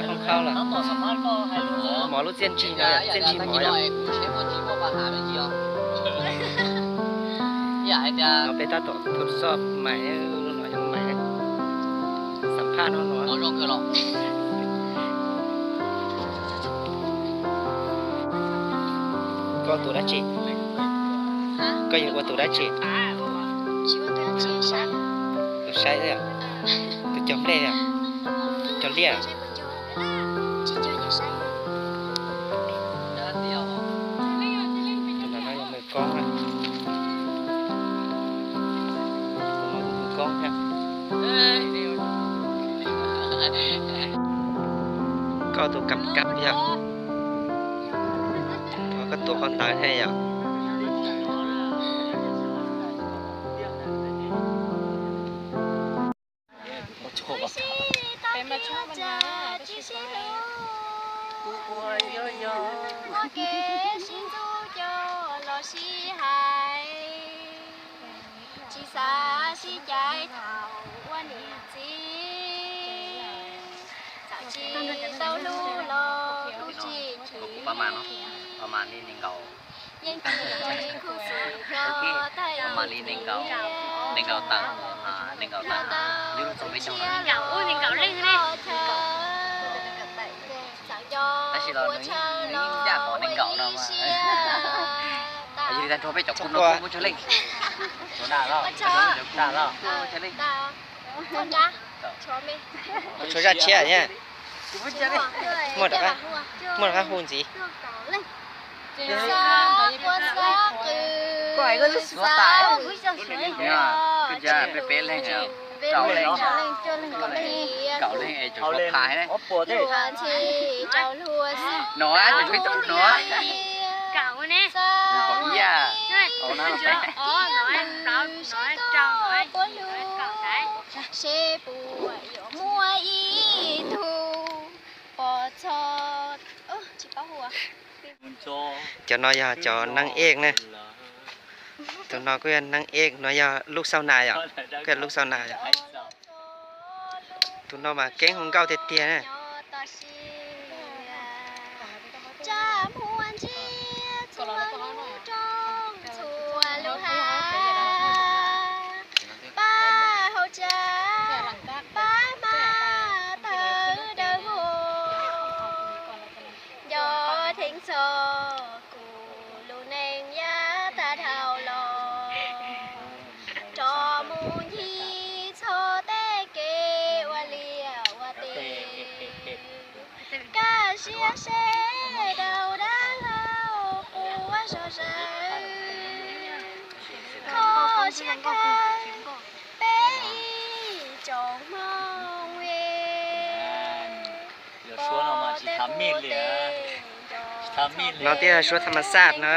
Không khâu lawm. Mov lub txiaj ntsig no, txiaj ntsig mov yom. No peb tab tom thu soj mais, lub no yog mais. Xam phaj no no. Koj ua tus dab tsi? Koj yog ua tus dab tsi? Tus saib, tus cog nplej, tus cog liaj. Tus no yog nws koob na. Koj tus kam kab yog, koj tuav qhov ntawd thiab yom. Ua kev sib ntxub coj los sib hais, tsis xav sib cais thaum ua niam txiv, txawm tsis tau hlub los hlub tsis chim. Yeej tsis khuv xim yog tag ib tiam, yog tau ua siab los koj chaw, txawm nco ua chaw los ua ib siab. Tag, ua chaw, tag, tshuav zaj tshiab thiab. Muaj rov qab hu ntxiv. Xav quaj xav qw, xav peb leeg, rau leej, kaum leej es tshuav pha ne. Yuav ntxhi rau luag xwb no, no. Xav ib yam, xav puas hlub, seb puas yuav muaj ib tug pov txog. Tsis paub hu. Cov no yog cov neeg ej na. Tus no kuj yog neeg ej, no yog lub xau nas yom, kuj yog lub xau nas yom. Tus no mas keeb hu nkauj tiag tiag na. Tsa muag ntsia txhua lub rooj txhua lub hav, pab hauv tsa, pab hma tawv dawb vog, nco dheev txog kuv lub neej yav tag dhau los, rov mus ncig txhua tej kev ua liaj ua teb. Kaj siab seb daug dab laug puas zog zawg, kho siab khaws peb ib tsoom hmoob es pom tej tub tej No twb yog suab tham mas xaj no.